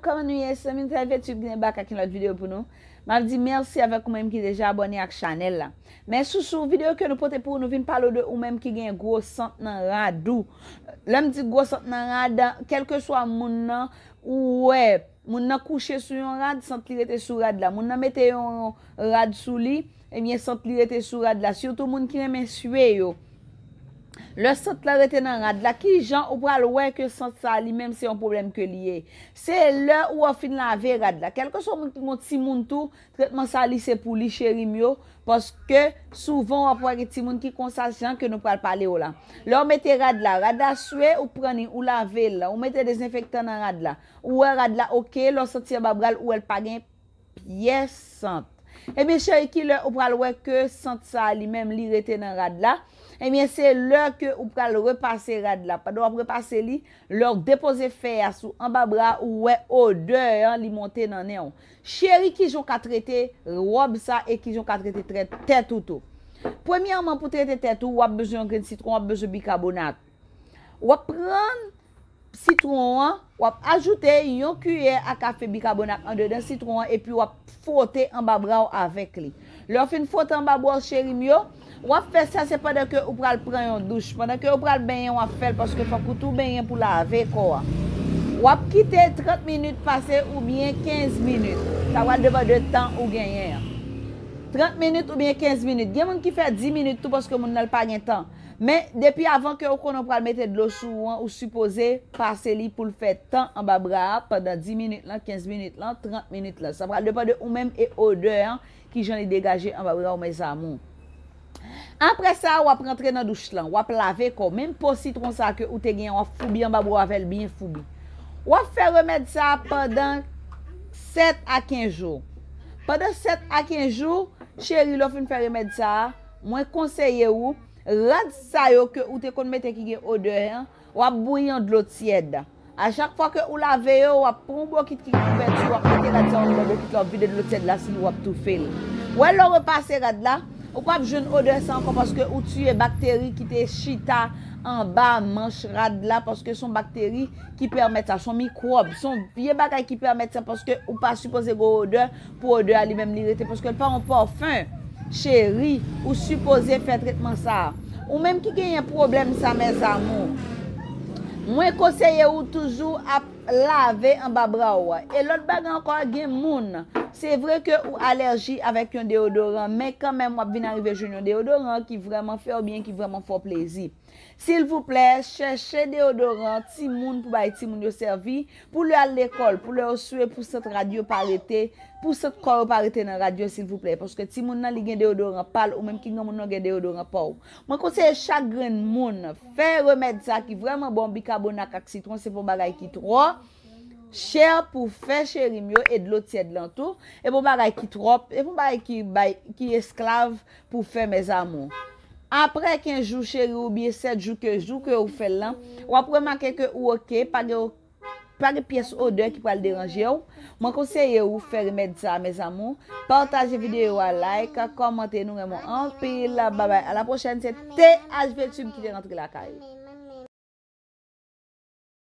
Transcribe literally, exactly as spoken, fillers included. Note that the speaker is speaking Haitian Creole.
Kòman nou ye, zanmi? Trè vèt ki gen bak ak yon lòt videyo pou nou. M ap di mèsi avèk ou menm ki deja abòne ak chanèl la. Men Sousou, videyo ke nou pote pou ou, nou vin pale w de ou menm ki gen gwo sant nan rad ou. Lè m di gwo sant nan rad, kèlkeswa moun nan, ou wè, moun nan kouche sou yon rad, sant li rete sou rad la. Moun nan mete yon rad sou li, ebyen, sant li rete sou rad la. Sitou moun ki renmen swe yo. Lè sant lan rete nan rad la, ki jan ou pral wè ke sant sa li menm se yon pwoblèm ke li ye? Se lè ou wè w fin lave rad la. Kèlkeswa moun ki gon timoun tou, tretman sa li se pou li, cheri m yo, paske souvan w ap wè gen timoun ki konsa jan ke nou pral pale w la. Lè w mete rad la, rad la swe, ou pran li, ou lave l, ou mete dezenfektan nan rad la. Ou wè rad la oke, lè w santi anba bra l, ou wè l pa gen pyès sant. Ebyen, cheri, ki lè ou pral wè ke sant sa li menm li rete nan rad la? Ebyen, se lè ke ou pral repase rad la. Pandan w ap repase li, lè w depoze fè a sou anba bra, ou wè odè an li monte nan nen w. Cheri, ki jan w ka trete wòb sa e ki jan w ka trete trè-, tèt ou tou? Premyèman, pou trete tèt ou, w ap bezwen yon grenn sitwon, w ap bezwen bikabonat. W ap pran sitwon an, w ap ajoute yon kiyè a kafe bikabonat andedan sitwon an epi w ap fwote anba bra w avèk li. Lè w fin fwote anba bra w, cheri m yo, w ap fè sa, se pandan ke ou pral pran yon douch. Pandan ke ou pral benyen, w ap fè l paske fòk ou tou benyen pou lave kò a. W ap kite trant minit pase oubyen kenz minit. Sa pral depann de tan ou genyen an. Trant minit oubyen kenz minit. Gen moun ki fè dis minit tou paske moun nan l pa gen tan. Men, depi avan ke ou konnen w pral mete dlo sou ou an, ou sipoze pase li pou l fè tan anba bra a pandan dis minit lan, kenz minit lan, trant minit lan. Sa pral depann de ou menm e odè an, ki jan li degaje anba bra w, mes amours. Apre sa, w ap rantre nan douch lan, w ap lave kò w. Menm po sitwon sa ke ou te gen, w ap foubi anba bra w avè l byen foubi. W ap fè remèd sa a pandan sèt a kenz jou. Pandan sèt a kenz jou, cheri, lè w fin fè remèd sa a, mwen konseye ou, rad sa yo ke ou te konn mete ki gen odè an, w ap bouyi yon dlo tyèd. A chak fwa ke ou lave yo, w ap pran yon bokit ki gen kouvèti, w ap mete rad sa yo anndan bokit la, w ap vide dlo tyèd la sou li, w ap toufe l. Wè, lè w repase rad la, ou p ap jwenn odè sa ankò paske ou tiye bakteri ki te chita anba manch rad la, paske se yon bakteri ki pèmèt sa, se yon mikwòb, se yon vye bagay ki pèmèt sa, paske ou pa sipoze gen odè pou odè a li menm li rete, paske l pa yon pòfen. Cheri, ou sipoze fè tretman sa a. Ou menm ki genyen pwoblèm sa, mes amours, mwen konseye ou toujou ap lave anba bra w. E lòt bagay ankò, gen moun, se vre ke ou alèji avèk yon deyodoran, men kanmenm w ap vin arive jwenn yon deyodoran ki vrèman fè w byen, ki vrèman fè w plezi. Silvouplè, chèche deyodoran timoun pou bay timoun yo sèvi, pou lè y al lekòl, pou lè yo swe, pou sant rad yo pa rete, pou sant kò yo pa rete nan rad yo, silvouplè. Paske timoun nan, li gen deyodoran pa l, ou menm ki granmoun nan, w gen deyodoran pa w. Mwen konseye chak grenn moun, fè remèd sa ki vrèman bon, bikabonat ak sitwon, se pa yon bagay ki twò chè pou fè, cheri m yo, e dlo tyèd lan tou. E pa yon bagay ki twòp, e pa yon bagay ki bay, ki esklav pou fè, mes amours. Apre kenz jou, cheri, oubyen sèt jou ke, jou ke ou fè l lan, w ap remake ke ou oke, pa gen, pa gen pyès odè ki pral deranje w. Mwen konseye ou fè remèd sa, mes amours. Pataje videyo a, like, kòmante, nou renmen w anpil. Babay, a la pwochèn, se T H V Tube ki te rantre lakay ou.